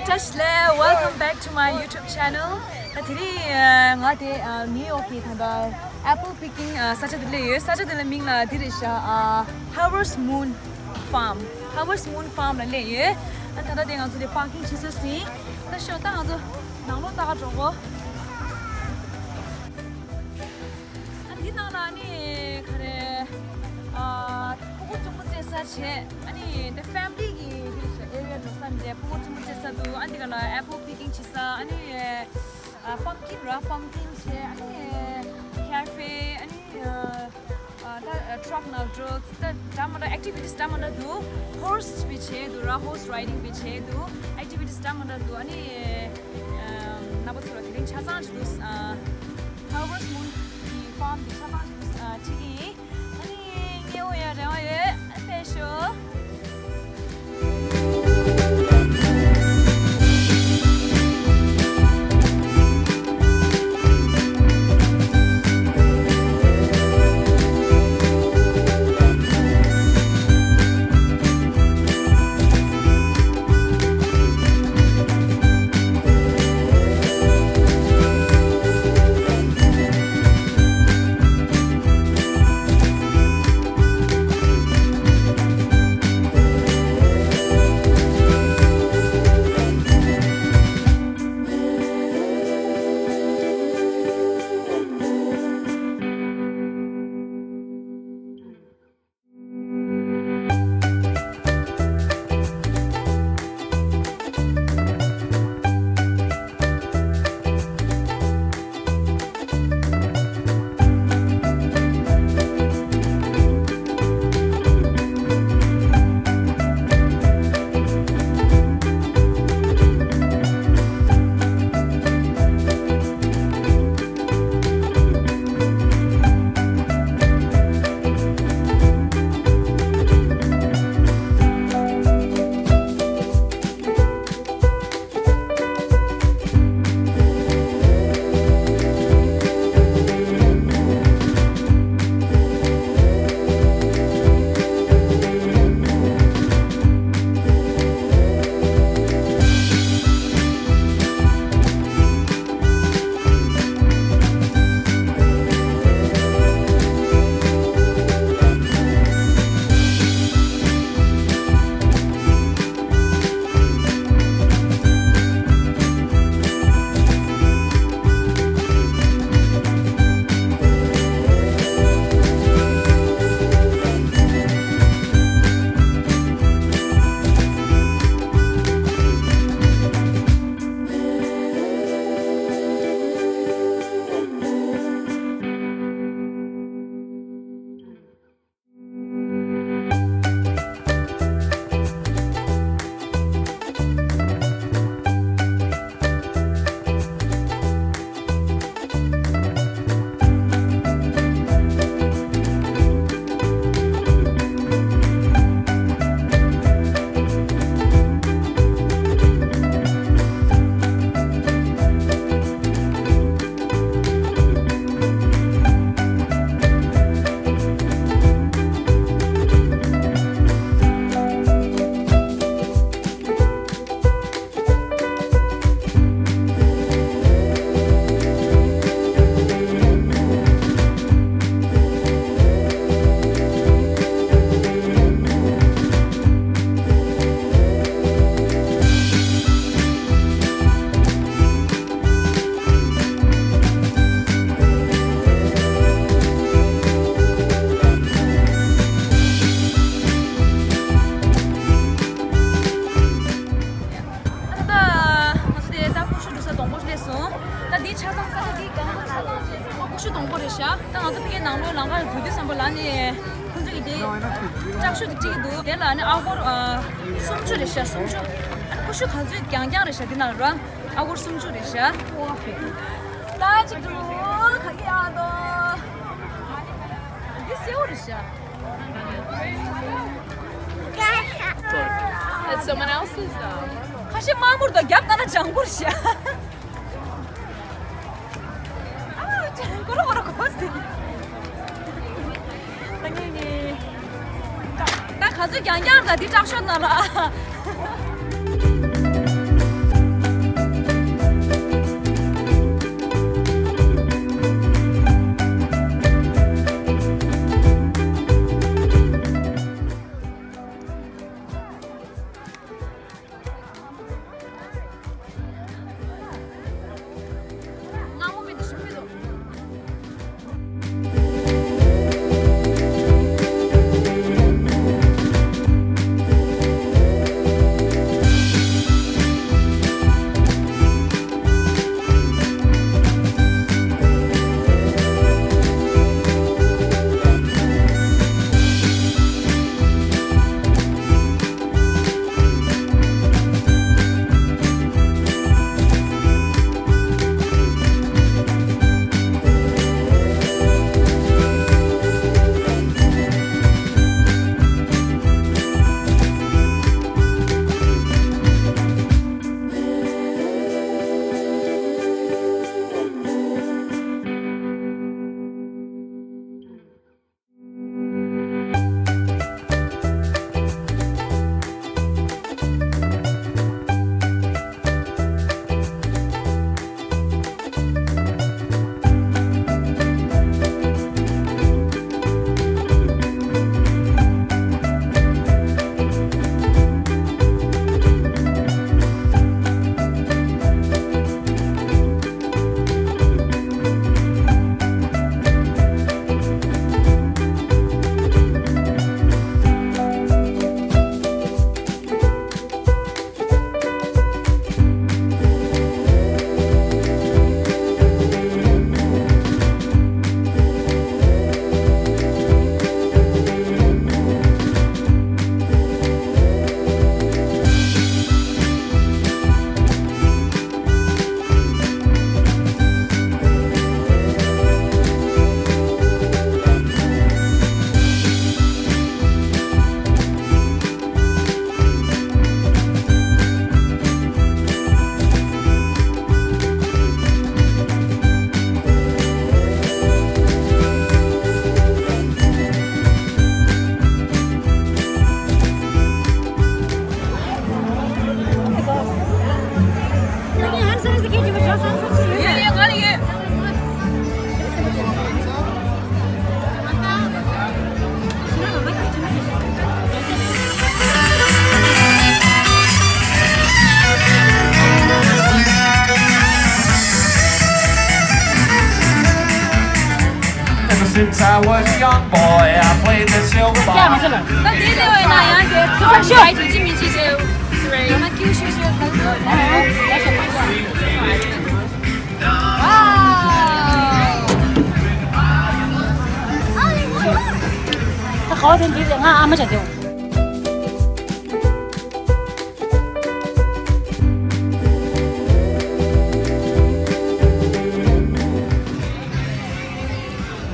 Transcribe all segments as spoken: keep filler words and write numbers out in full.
བཀྲ་ཤིས་བདེ་ལེགས། Welcome back to my YouTube channel. ད་དེ་རིང་ང་དེ་ནིའུ་ཡོག་གི་ད་ལྟ་apple picking ས་ཆ་དེ་སླེབས་ཡོད། ས་ཆ་དེ་ལ་མིང་ལ་དེ་རེད་ཤག Harvest Moon Farm. Harvest Moon Farm ལ་སླེབས་ཡོད། ཨ་ད་ལྟ་དེ་ང་ཚོ་དེ་parking བྱེད་ས་ཟིན། ད་ཤོག་ད་ང་ཚོ་ནང་ལོགས་ལྟ་ག་འགྲོ་གོ། ཨ་འདི་ནང་ལ་ཨ་ནི་ག་རེ། ཨ་ཕྲུ་གུ་རྩེད་མོ་རྩེ་ས་བྱས། ཨ་ནི་the family གི་འདི་ལ་area འགྲོ་ས་འདི་ཕྲུ་གུ་རྩེད་མོ་རྩེ་ས་འདུག་ཨ་འདི་ག་ལ་apple picking བྱེད་ས། ཨ་ནི་ཨ་pumpkin ར་pumpkin བྱས། ཨ་ནི་cafe ཨ་ནི་ཨ་ད་truck ནང་འགྲོ་ད་འདྲ་མི་འདྲ་activities འདྲ་མི་འདྲ་འདུག Horse བྱས་འདུག་ར་horse riding བྱས་འདུག activities འདྲ་མི་འདྲ་འདུག་ཨ་ནི་ཨ་རྣམ་པ་ཚོ་ལ་དེ་རིང་ཆ་ཚང་ཅིག་འདུག་ཨ། Harvest Moon གི་farm གི་ཆ་ཚང་ཞིག་ཨ་ཁྲིད་ཀྱི་ཡིན། ཨ་ནི་ཉེ་བོ་ཡ་རེ་བ་ཡོད། ཨ་ཕེབས་ཤོག་ད་ང་ཚོ་དེ་ད་ཀུ་ཤུ་འགྲོ་ས་སྡོང་པོ་སླེབས་སོང་། ད་འདི་ཆ་ཚང་ས་ཆ་འདི་གང་ས་ཆ་ཚང་ཞེས་སོང་། ཀུ་ཤུ་སྡོང་པོ་རེད་ཤག་ད་ང་ཚོ་ཕ་གིའི་ནང་ལོགས་ལམ་ཁར་འཛུལ་དུས་ཙམ་པ་ལ་ནི་ཁོ་ཚོས་ཀྱི་དེ་ལྕགས་ཤོག་དེ་བྲིས་ཀྱི་འདུག་དེ་ལ་ནི་ཨ་སྒོར་ཨ་སུམ་ཅུ་རེད་ཤག་སུམ་ཅུ། ཨ་ནི་ཀུ་ཤུ་ག་ཚོད་རྐྱང་རྐྱང་རེད་ཤག་འདི་ནང་ར་ཨ་སྒོར་སུམ་ཅུ་རེད་ཤག་ད་ཅིག་འགྲོ་ག་གི་ཨ་དོ། འདི་སེའུ་རེད་ཤག It's someone else's though. ཁ་ཤས་དམར་མོར་དང་རྒྱབ་ལྟ་ན་ལྗང་གུ་རེད་ཤག་ཨ་ལྗང་གུ་རུ་བོར་གོ་སྟེ། ད་ངས་ངས། ད་ག་ཚོད་རྐྱང་རྐྱང་ད་འདི་སྐྲག་ཤོར་ན་ལ། Since I was a young boy, I played the silver violin. ད་དེ་ལས་བས་ན་ཡང་དེ་ཚོ་ཤོ་ཤོ་ཡ་ཅི་མི་ཅི་ཞེས་རེད། ཡང་ན་ཀྱུ་ཤོ་ཤོ་ལ་ཡ་ཤོ་མ་ཤོ། ད་ག་བ་དེ་འདི་ང་ཨ་མ་བྱ་དེ།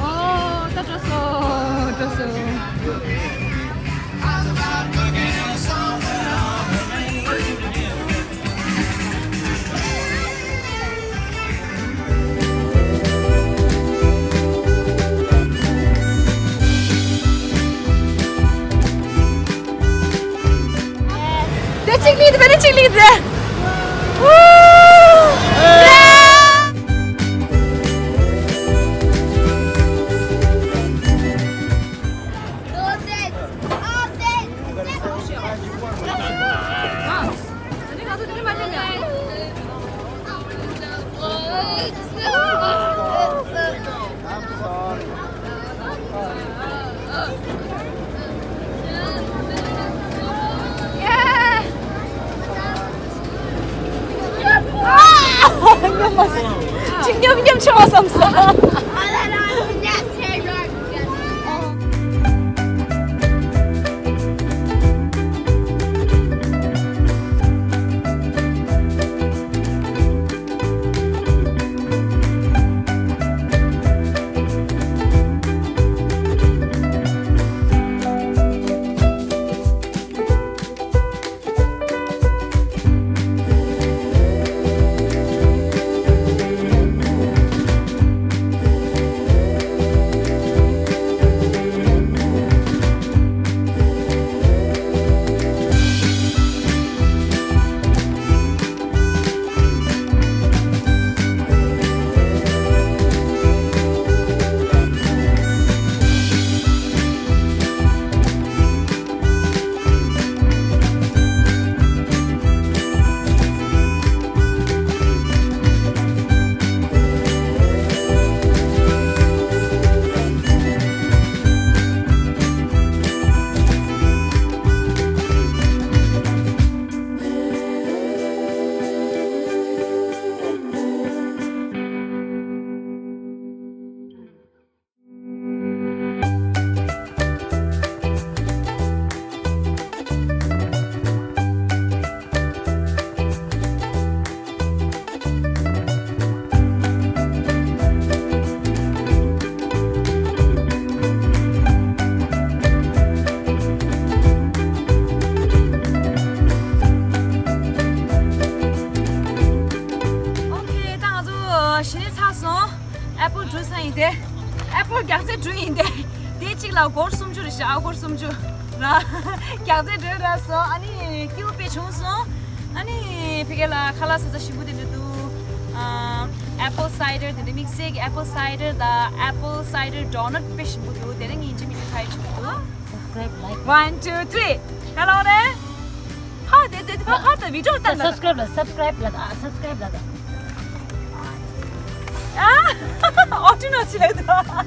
ཨོ། ད་འགྲོ་སོང་། འགྲོ་སོང་། དེ་གཅིག་ལི་དེ་བེ་རི་གཅིག་ལི་དེ། ཨུ། ཅི་ཉམས་ཉམས་ཆེ་བ་བསམ་ས། ཨོ་ཁེ། ད་ང་ཚོ་གཞི་ནས་ཚར་སོང་། ཨེ་པོལ་འགྲོ་ས་ཡིན་ཏེ། ཨེ་པོལ་རྒྱག་རྩེ་འགྲོ་ཡིན་ཏེ། དེ་གཅིག་ལ་སྒོར་སུམ་ཅུ་རེད་ཤག་སྒོར་སུམ་ཅུ་ར། རྒྱག་རྩེ་འགྲོ་ར་སོང་། ཨ་ནི་སྐྱིད་པོ་དཔེ་བྱུང་སོང་། ཨ་ནི་ཕ་གི་ལ་ཁ་ལག་ཟ་ས་ཞིམ་པོ་དེ་འདྲ་འདུག་ཨ། ཨེ་པོལ་སའི་ཌར་དེ་འདྲ། དམིགས་བསལ་གྱི་ཨེ་པོལ་སའི་ཌར་དང་ཨེ་པོལ་སའི་ཌར་ཌོ་ནཊ་དཔེ་ཞིམ་པོ་འདུག་དེ་ནས་ངས་ཡིན་གཅིག་མིན་གཅིག་ཁ་ཡིག་བྱེད་ཀྱི་འདུག Subscribe, like. One, two, three. ག་ལ་རེད། ཕར་དེ་དེ་ཕར་ཕར་དེ་བི་ཌིའོ་ལྟ་ན། Subscribe ལ་subscribe ལ་subscribe ལ། ཨ། ཨོ་ཊི་ནོ་ཆི་ལེ་དོ།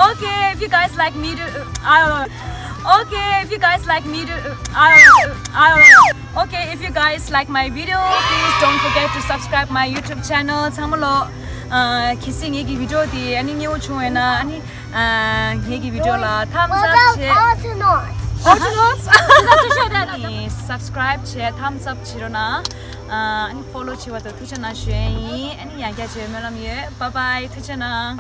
Okay, if you guys like me to, uh, okay, if you guys like me to, uh, okay, if you guys like my video, please don't forget to subscribe my YouTube channel. ཚང་མ་ལོ། ཨ། གལ་སྲིད་ངེད་ཀྱི་བི་ཌིའོ་དེ་ཨ་ནི་མཉེས་པོ་བྱུང་བས་ན། ཨ་ནི། ཨ། ངེད་ཀྱི་བི་ཌིའོ་ལ་thumbs up བྱེད། ཨོ་ཊི་ནོ། ཨོ་ཊི་ནོ། ཨ་ནི་subscribe བྱེད། thumbs up བྱེད་རོགས་གནང་། ཨ། ཨ་ནི་ཕོ་ལོ་བྱེད་པ་དང་ཐུགས་རྗེ་གནང་ཞུ་ཡས་ཡིན། ཨ་ནི་ཡང་བསྐྱར་མཇལ་བའི་སྨོན་ལམ་ཡོད། Bye bye. ཐུགས་རྗེ་གནང་།